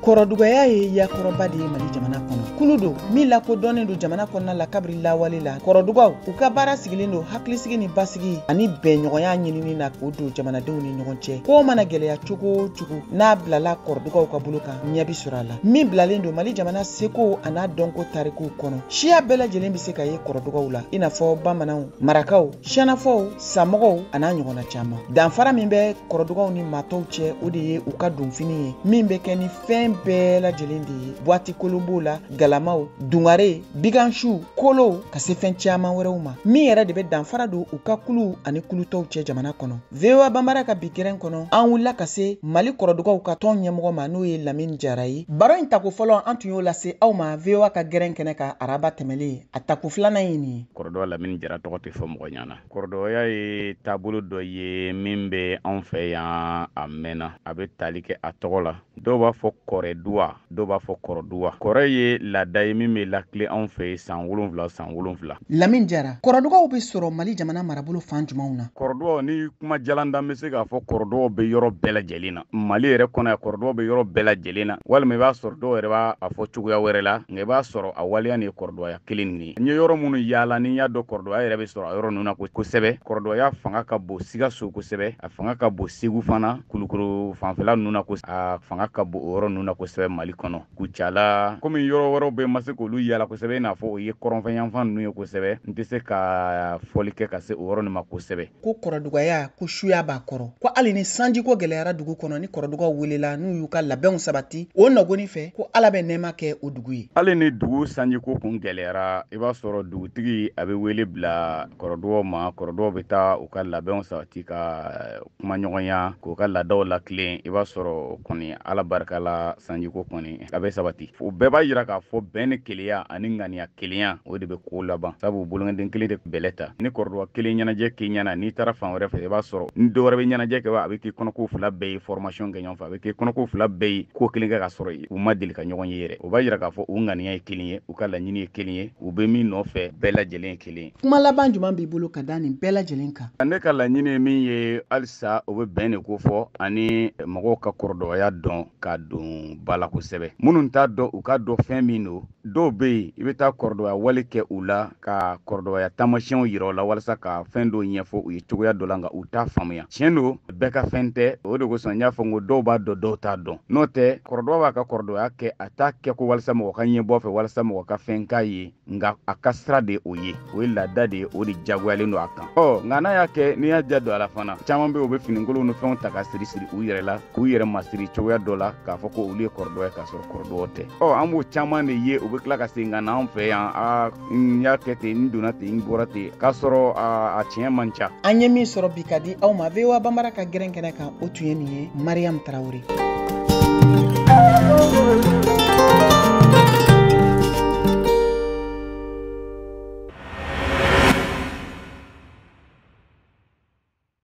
Kɔrɔdugaya ye yakɔrɔba de ye Mali jamana kɔnɔ. Kulu don min lakodɔnnen don jamana kɔnɔna la kabiri lawale la. Kɔrɔdugaw u ka baara sigilen don hakilisigi ni basigi ani bɛnɲɔgɔnya ɲinini na k'o don jamanadenw ni ɲɔgɔn cɛ. Ko mana gɛlɛya cogo o cogo n'a bilala kɔrɔdugaw ka bolo kan, ɲɛ bi sɔrɔ a la. Min bilalen don Mali jamana seko an'a dɔnko tarikuw kɔnɔ. Siya bɛɛ lajɛlen bɛ se ka ye kɔrɔdugaw la, i n'a fɔ bamananw, marakaw, siyanafɔw, samɔgɔw an'a ɲɔgɔnna caman. Danfara min bɛ kɔrɔdugaw ni maatɔw cɛ, o de ye u ka donfini ye min bɛ kɛ ni fɛn bɛɛ lajɛlen de ye. Buwati kolon b'o la, galamaw, dungare, bigansiw, kolow, ka se fɛn caman wɛrɛw ma. Min yɛrɛ de bɛ danfara don u ka kuluw ani kulutɔw cɛ jamana kɔnɔ. VOA Banbara ka bi gɛrɛn kɔnɔ, an wulila ka se Mali kɔrɔdugaw ka tɔn ɲɛmɔgɔ ma, n'o ye Lamini Jara ye. Baro in tako fɔlɔ, an tun y'o lase aw ma VOA ka gɛrɛn kɛnɛ kan araba tɛmɛlen. A tako filanan ye nin ye. Kɔrɔdɔ Lamini Jara tɔgɔ tɛ fɔ mɔgɔ ɲɛna. Kɔrɔdɔya ye taabolo dɔ ye min bɛ anw fɛ yan a mɛnna. A bɛ tali kɛ a tɔgɔ la. Dɔw b'a fɔ kɔrɛduwa, dɔw b'a fɔ kɔrɔduwa. Kɔrɛ ye laada ye min bɛ lakile anw fɛ yen san 7 san 7. Lamini Jara, kɔrɔdugaw bɛ sɔrɔ Mali jamana marabolo fan jumɛnw na? Kɔrɔduwaw, ni kuma jalan da, n bɛ se k'a fɔ kɔrɔduwaw bɛ yɔrɔ bɛɛ lajɛlen na. Mali yɛrɛ kɔnɔ yan, kɔrɔduwaw bɛ yɔrɔ bɛɛ lajɛlen na. Walima i b'a sɔrɔ dɔw yɛrɛ b'a fɔ cogoya wɛrɛ la, nka i b'a sɔrɔ a waleya nin ye kɔrɔduwaya kelen nin ye. N ye yɔrɔ minnu yaala, ni n y'a dɔn kɔrɔduwaya yɛrɛ bɛ sɔrɔ a yɔrɔ ninnu na kosɛbɛ. Kɔrɔduwaya fanga ka bon Sikaso kosɛbɛ, a fanga ka bon Segu fana, Kulukoro fanfɛla ninnu na, a fanga ka bon o yɔrɔ ninnu na kosɛbɛ Mali kɔnɔ. Kucala, komi yɔrɔ wɛrɛw bɛ, ma se k'olu yaala kosɛbɛ, i n'a fɔ o ye kɔrɔnfɛ yanfan ninnu ye kosɛbɛ, n tɛ se ka fɔli kɛ ka se o yɔrɔ nin ma kosɛbɛ. Ko kɔrɔdugaya, ko suya b'a kɔrɔ, ko hali ni sanjiko gɛlɛyara dugu kɔnɔ, ni kɔrɔdugaw welela, n'u y'u ka labɛnw sabati o nɔgɔni fɛ, ko Ala bɛ nɛɛma kɛ o dugu ye. Hali ni dugu sanjiko kun gɛlɛyara, i b'a sɔrɔ dugutigi a bɛ wele bila kɔrɔdugaw ma. Kɔrɔdugaw bɛ taa u ka labɛnw sabati ka kumaɲɔgɔnya k'u ka laadaw lakilen. I b'a sɔrɔ kɔni, Ala barika la, sanjiko kɔni a bɛ sabati. O bɛɛ b'a yira k'a fɔ bɛn ni kelenya ani ŋaniya kelenya, o de bɛ ko laban, sabu bolonkɔnden kelen de bɛlɛ ta. Ni kɔrɔduga kelen ɲɛnajɛ k'i ɲɛna, n'i taara fan wɛrɛ fɛ, i b'a sɔrɔ ni dɔw wɛrɛ bɛ ɲɛnajɛ kɛ, a bɛ k'i kɔnɔ ko fila bɛɛ ye formation kɛ ɲɔgɔn fɛ, a bɛ k'i kɔnɔ ko fila bɛɛ ye ko kelen kɛ, ka sɔrɔ u ma deli ka ɲɔgɔn ye yɛrɛ. O b'a yira k'a fɔ u ŋaniya ye kelen ye, u ka laɲini ye kelen ye, u bɛ min nɔfɛ bɛɛ lajɛlen ye kelen ye. Kuma laban jumɛn b'i bolo ka da nin bɛɛ lajɛlen kan? Ne ka laɲini ye min ye halisa, o bɛ bɛn de ko fɔ ani mɔgɔw ka kɔrɔdɔgɔya dɔn ka don ba la kosɛbɛ. Minnu t'a dɔn, u ka dɔn fɛn min don. Dɔw bɛ yen, i bɛ taa kɔrɔdɔgɔya wale kɛ u la, ka kɔrɔdɔgɔya taamasiyɛnw yira u la walasa ka fɛn dɔw ɲɛfɔ u ye cogoya dɔ la, nka u t'a faamuya. Tiɲɛ don, bɛɛ ka fɛn tɛ. O de kosɔn n y'a fɔ n ko dɔw b'a dɔn, dɔw t'a dɔn. N'o tɛ, kɔrɔdɔgɔ b'a ka kɔrɔdɔgɔya kɛ, a t'a kɛ ko walasa mɔgɔ ka ɲɛbɔ fɛ, walasa mɔgɔ ka fɛn k'a ye, nka a ka sira de o ye, o ye laada de ye, o de jagoyalen don a kan. Ɔ nka n'a y'a kɛ, n'i y'a ja don a la fana, caman bɛ yen, u bɛ finikolonw ni fɛnw ta ka siri siri u yɛrɛ la, k'u yɛrɛ masiri cogoya dɔ la, k'a fɔ ko olu ye kɔrɔdɔgɔ ye, k'a sɔrɔ kɔrɔdɔgɔ tɛ. Ɔ an b'o caman de ye, u bɛ tila ka segin ka na anw fɛ yan: aa, n y'a kɛ ten, n donna ten, n bɔra ten, k'a sɔrɔ a tiɲɛ man ca. An ye min sɔrɔ bi ka di aw ma VOA Banbara ka gɛrɛn kɛnɛ kan, o tun ye nin ye. Mariam Tarawele.